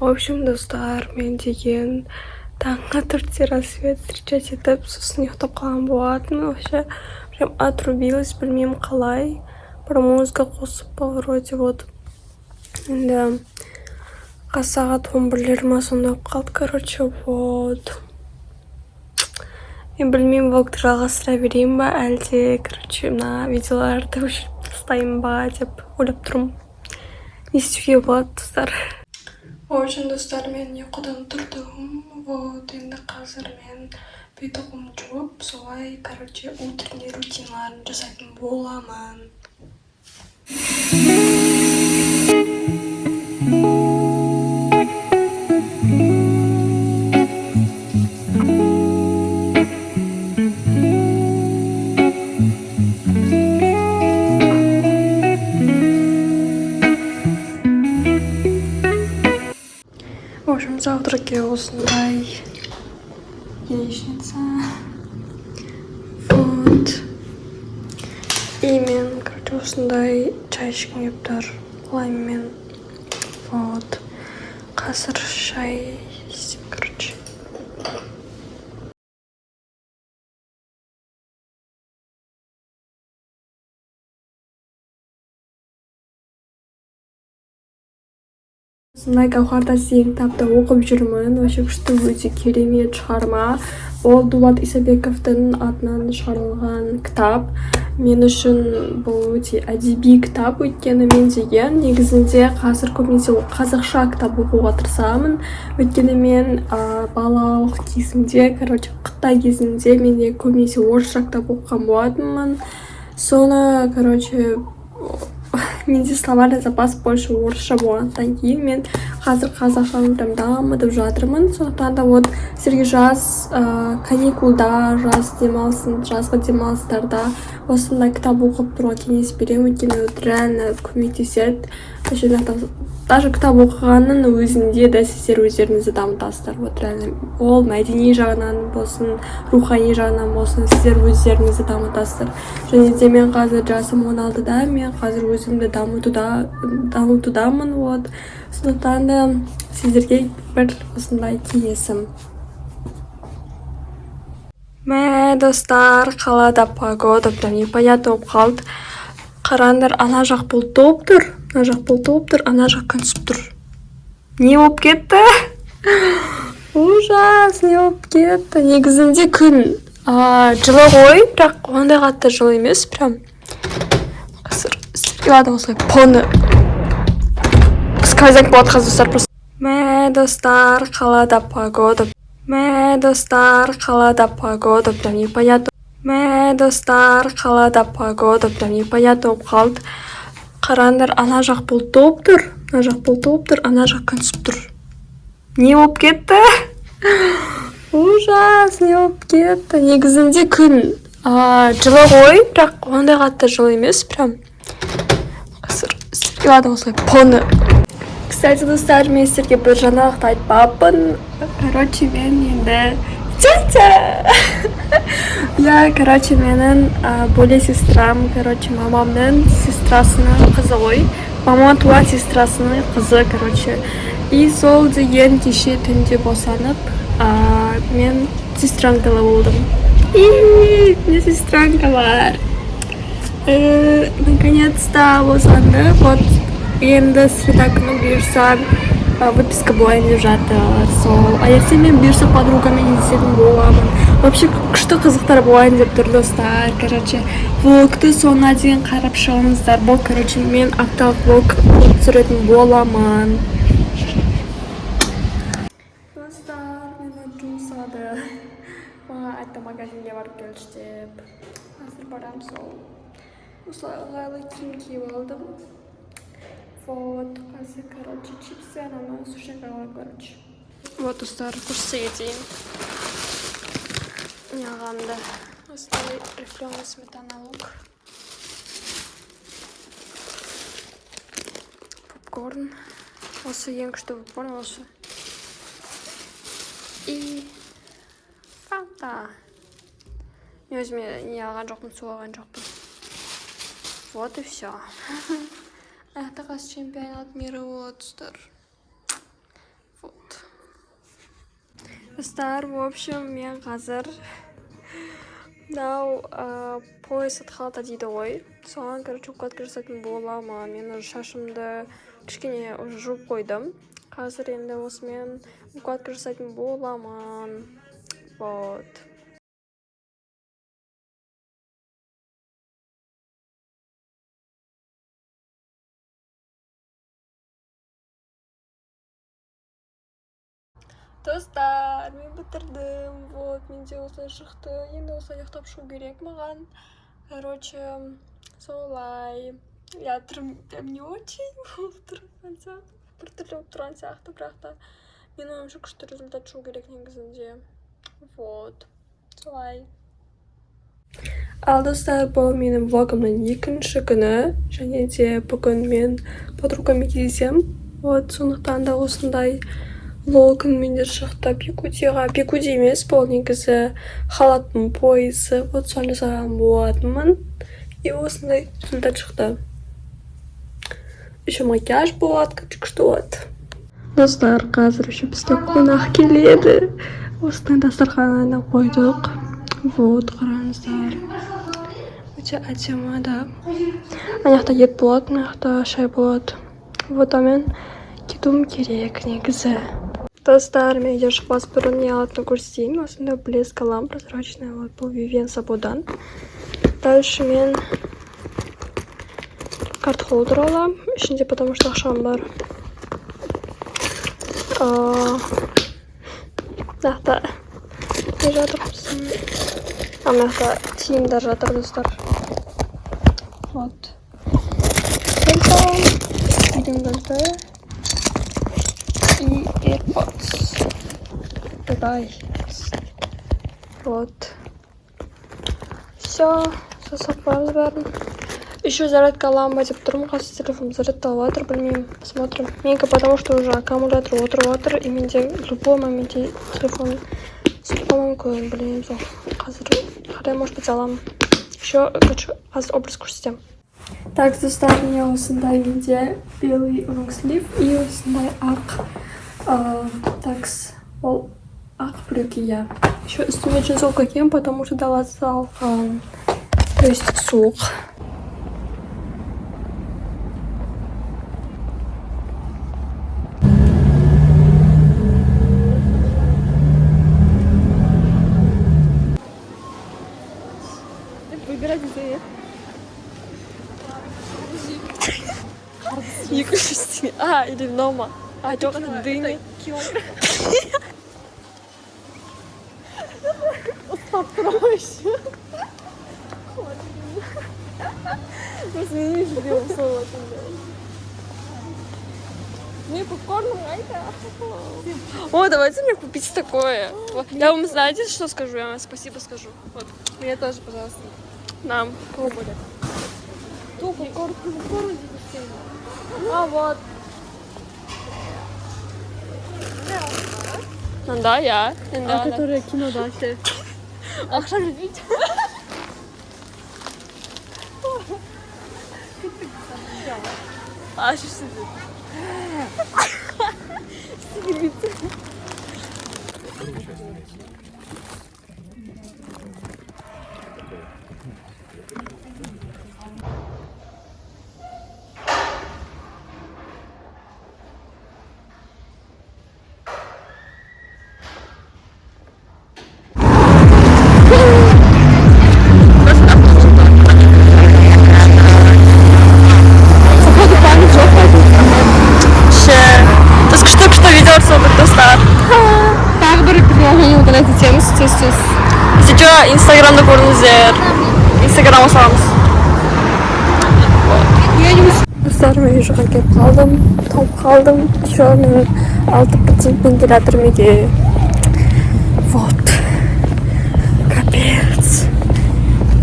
В общем, достар, мен деген таңғы 4-те рассвет встречать етіп, сосын ұйықтап қалған болатынмын. Вообще прям отрубилась, білмеймін қалай, бір музыка қосып па вроде. Вот енді қазір сағат 11-лер ма, сондай болып қалды. Короче, вот мен білмеймін, влогты жалғастыра берейін ба, әлде, короче, мына видеоларды өшіріп тастайын ба деп ойлап тұрмын. Не істеуге болады, достар? В общем, достар, мен ұйқыдан тұрдым. Вот енді қазір мен бет қолымды жуып, солай, короче, утренний рутиналарын жасайтын боламын. В общем, завтракке осындай яичница. Вот. И мен, короче, осындай чай ішкім келіп тұр лайммен. Вот. Қазір шай істеймін, короче. Осындай «Гауһар тас» деген кітапты оқып жүрмін. Вообще күшті, өте керемет шығарма. Ол Дулат Исабековтың атынан шығарылған кітап. Мен үшін бұл өте әдеби кітап, өйткені мен деген негізінде қазір көбінесе қазақша кітап оқуға тырысамын, өйткені мен балалық кезімде, короче, қытай кезінде мен де көбінесе орысша кітап оқыған болатынмын. Соны, короче, менде словарный запас больше орысша болғандықтан кейін мен қазір қазақшаны прям дамытып жатырмын. Сондықтан да вот сіздерге жаз каникулда, жаз демалысын, жазғы демалыстарда осындай кітап оқып тұруға кеңес беремін, өйткені вот реально көмектеседі. Вообще даже кітап оқығанның өзінде де сіздер өздеріңізді дамытасыздар. Вот реально, ол мәдени жағынан болсын, рухани жағынан болсын, сіздер өздеріңізді дамытасыздар. Және де мен қазір жасым 16-да, мен қазір өзімді дамытудамын. Вот сондықтан да сіздерге бір осындай кеңесім. Мә, достар, қалада погода прям непонятно болып қалды. Қараңдар, ана жақ бұлт болып тұр, мына жақ бұлт болып тұр, ана жақ күн түсіп тұр. Не болып кетті? Ужас, не болып кетті? Негізінде күн жылы ғой, бірақ ондай қатты жылы емес прям. Қазір ладно, осылай полный сквозняк болады қазір, достар, просто. Мә, достар, қалада погода, мә, достар, қалада погода прям непонятно. Мә, достар, қалада погода прям непонятно болып қалды. Қараңдар, ана жақ бұлт болып тұр, мына жақ бұлт болып тұр, ана жақ күн түсіп тұр. Не болып кетті? Ужас, не болып кетті? Негізінде күн жылы ғой, бірақ ондай қатты жылы емес прям. Қазір ладно, осылай полный. Кстати, достар, мен сіздерге бір жаңалықты айтпаппын. Короче, мен енді тетя. Иә, короче, менің бөле сестрам, короче, мамамның сестрасының қызы ғой, мамама туған сестрасының қызы, короче. И сол деген кеше түнде босанып, мен сестренкалы болдым. И менде сестренка бар. Наконец-то босанды. Вот енді среда күні бұйырса выписка болайын деп жатыр сол. А ертең мен бұйырса подругамен кездесетін боламын. Вообще күшті қызықтар болайын деп тұр, достар. Короче, влогты соңына дейін қарап шығыңыздар. Бұл, короче, мен апталық влог түсіретін боламын. Достар, мені жұмсады, маған айтты магазинге барып келші деп. Қазір барамын. Сол осылай ыңғайлы киім киіп алдым. Вот қазір, короче, чипсы, ананы, суши аламын. Короче, вот, достар, көрсете кетейін не алғанымды. Осындай рифленый сметана, лук, попкорн. Осы ең күшті попкорн осы. И фанта. Мен өзіме не алған жоқпын, су алған жоқпын. Вот и все. Аяқта қазір чемпионат мира болады, достар. Вот, достар, в общем, мен қазір мынау пояс от халата дейді ғой, соған, короче, укладка жасайтын боламын. Мен уже шашымды кішкене уже жуып қойдым, қазір енді осымен укладка жасайтын боламын. Вот. Достар, мен бітірдім. Вот, менде осылай шықты. Енді осылай ұйықтап шығу керек маған. Короче, солай. Я түрім прям не очень болып тұрған сияқты, біртүрлі болып тұрған сияқты, бірақ та менің ойымша, күшті результат шығу керек негізінде. Вот, солай. Ал, достар, бұл менің влогымның екінші күні және де бүгін мен подругамен кездесемін. Вот, сондықтан да осындай локон менде шықты бигудиға. Бигуди емес, бұл негізі халаттың поясы. Вот, соны жасаған болатынмын, и осындай результат шықты. Еще макияж болады, короче, күшті болады. Достар, қазір еще бізге қонақ келеді. Осындай дастархан дайындап қойдық. Вот, қараңыздар, өте әдемі да. Ана жақта ет болады, мына жақта шай болады. Вот, а мен кетуім керек негізі. Достар, мен үйден шықпас бұрын не алатынын көрсетейін. Осындай блеск аламын, прозрачный. Вот, бұл Вивьен Сабодан. Дальше мен карт холдер аламын, ішінде потому что ақшам бар. Мына жақта не жатыр? А, мына жақта тиындар жатыр, достар. Вот, телефон, үйдің кілті и AirPods. Давай. Вот. Все, жасап қоямыз бәрін. Еще зарядка аламын ба деп тұрмын. Қазір телефон зарядталып жатыр, білмеймін. Посмотрим. Менікі потому что уже аккумулятор отырып жатыр, и менде любой моменте телефон түсіп қалуы мүмкін, білмеймін сол. Қазір қарай, может быть, аламын. Еще, короче, қазір образ көрсетемін. Так, достар, міне, осындай менде белый лонгслив и осындай ақ такс, ол ақ брюки, иә. Еще үстіме джинсовка киемін, потому что дала салқын, то есть суық. Выбирать десе. 200 теңге. А, или мынау ма? А, жоқ, это дыня. Килограмм. Ұстап тұрамын еще. Просто мен не жүремін сол. Мне попкорн қайда? О, давайте мне купить такое. Я вам, знаете, что скажу? Я вам спасибо скажу. Вот. Мне тоже, пожалуйста. Нам. Кого более? Ту попкорн, попкорн здесь. А, вот. Да, я. А, которая кинода ше. Ақша жетпейді. А, что это? Походу, память жоқ. Ше. Біз күшті күшті видео түсірдік, достар. Тағы бір приложение удалять етеміз тез тез. Если что, инстаграмда көріңіздер. Инстаграмға саламыз. Я не Достар, мен үй жаққа келіп қалдым. Тоңып қалдым. Еще мен 6 процентпен келе жатырмын үйге. Вот. Капец.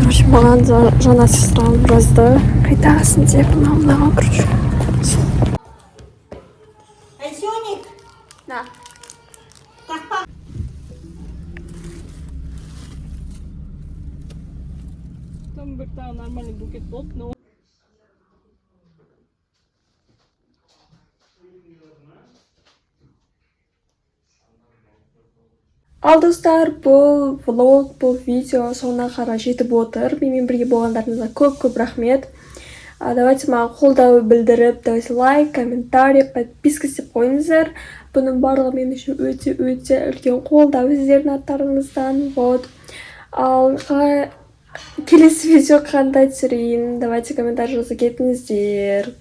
Короче, маған жаңа сестрам жазды. Қайтасың деп, мынау мынау, короче. Айсёник, На. тақпа. Там бір тағы нормальный букет болды, но Ал, достар, бұл влог, бұл видео соңына қарай жетіп отыр. Менімен бірге болғандарыңызға көп көп рахмет. Давайте маған қолдау білдіріп, давайте лайк, комментарий, подписка істеп қойыңыздар. Бұның барлығы мен үшін өте өте үлкен қолдау сіздердің аттарыңыздан. Вот, ал қалай, келесі видео қандай түсірейін? Давайте комментарий жаза кетіңіздер.